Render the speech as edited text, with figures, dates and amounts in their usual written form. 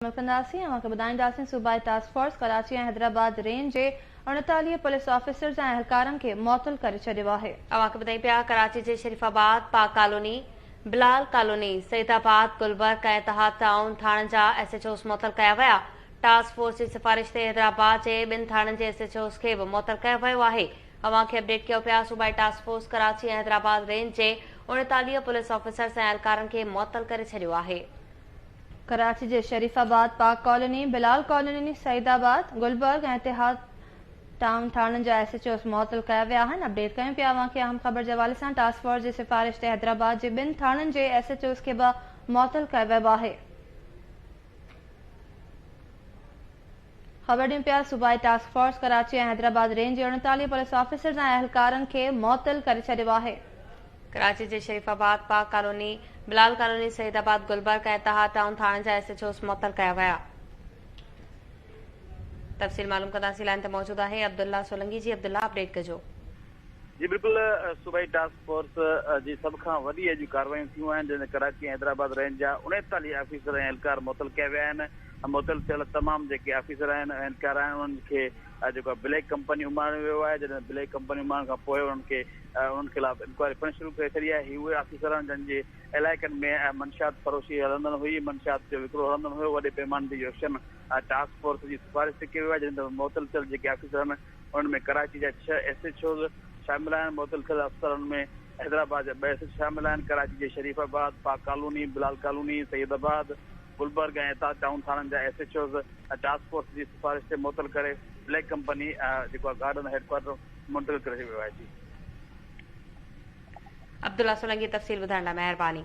شامل ڪنداسين اوهان کي ٻڌائينداسين صوبائي task force Karachi ۽ Hyderabad range جي 39 پوليس آفيسرز ۽ اهلڪارن کي معطل ڪري ڇڏيو آهي. اوهان کي ٻڌايون پيا ڪراچي جي Sharifabad, Pak colony, Bilal colony, Saeedabad, Gulberg ۽ Ittehad town ٿاڻن جا ايس ايڇ اوز معطل ڪيا ويا. ٽاسڪ فورس جي سفارش تي حيدرآباد جي ٻن ٿاڻن جي ايس ايڇ اوز کي به معطل ڪيو ويو آهي. اوهان کي اپڊيٽ ڪيو پيا صوبائي task force Karachi ۽ Hyderabad range جي 39 پوليس آفيسرز ۽ اهلڪارن کي معطل ڪري ڇڏيو آهي. ڪراچي جي Sharifabad, Pak colony, Bilal colony, Saeedabad, Gulberg ۽ Ittehad town ٿاڻن جا ايس ايڇ اوز معطل ڪيا ويا آهن. اپڊيٽ ڪيون پيا اوهان کي اهم خبر جي حوالي سان ٽاسڪ فورس جي سفارش تي حيدرآباد جي ٻن ٿاڻن جي ايس ايڇ اوز کي به معطل ڪيو ويو آهي. خبر ڏيون پيا صوبائي task force Karachi ۽ Hyderabad range جي 39 پوليس آفيسرز ۽ اهلڪارن کي معطل ڪري ڇڏيو آهي. ڪراچي جي Sharifabad, Pak colony, Bilal colony, Saeedabad, Gulberg ۽ Ittehad town ٿاڻن جا ايس ايڇ اوز معطل ڪيا ويا. تفصيل معلوم ڪنداسين لائين تي موجود آهي عبدالله سولنگي جي عبدالله اپڊيٽ ڪجو. جي بلڪل صوبائي ٽاسڪ فورس جي سڀ کان وڏي اڄ ڪارروايون ٿيون آهن جنهن ۾ ڪراچي ۽ حيدرآباد رينج جا 39 آفيسر ۽ اهلڪار معطل ڪيا ويا آهن معطل ٿيل تمام جيڪي آفيسر آهن ۽ اهلڪار آهن انهن کي جيڪو آهي بليڪ ڪمپني اماڻيو ويو آهي جڏهن بليڪ ڪمپني اماڻڻ کان پوء انهن کي انهن خلاف انڪوائري پڻ شروع ڪري ڇڏي آهي هي اهي آفيسر آهن جن جي علائقن ۾ منشيات فروشي هلندڙ هئي منشيات جو وڪرو هلندڙ هيو وڏي پيماني تي اهو ايڪشن ٽاسڪ فورس جي سفارش تي ڪيو ويو آهي جڏهن ته معطل ٿيل جيڪي آفيسر آهن انهن ۾ ڪراچي جا ڇهه ايس ايڇ اوز شامل آهن، معطل ٿيل افسرن ۾ حيدرآباد جا ٻه ايس ايڇ شامل آهن، ڪراچي جي Sharifabad, Pak colony, Bilal colony, Saeedabad, Gulberg ۽ Ittehad town ٿاڻن جا S H Os task force جي سفارش تي معطل ڪري بليڪ ڪمپني جيڪو آهي گارڊن هيڊ ڪوارٽر منتقل ڪري ويو آهي. جي. عبدالله سولنگي تفصيل ٻڌائڻ لاء مهرباني.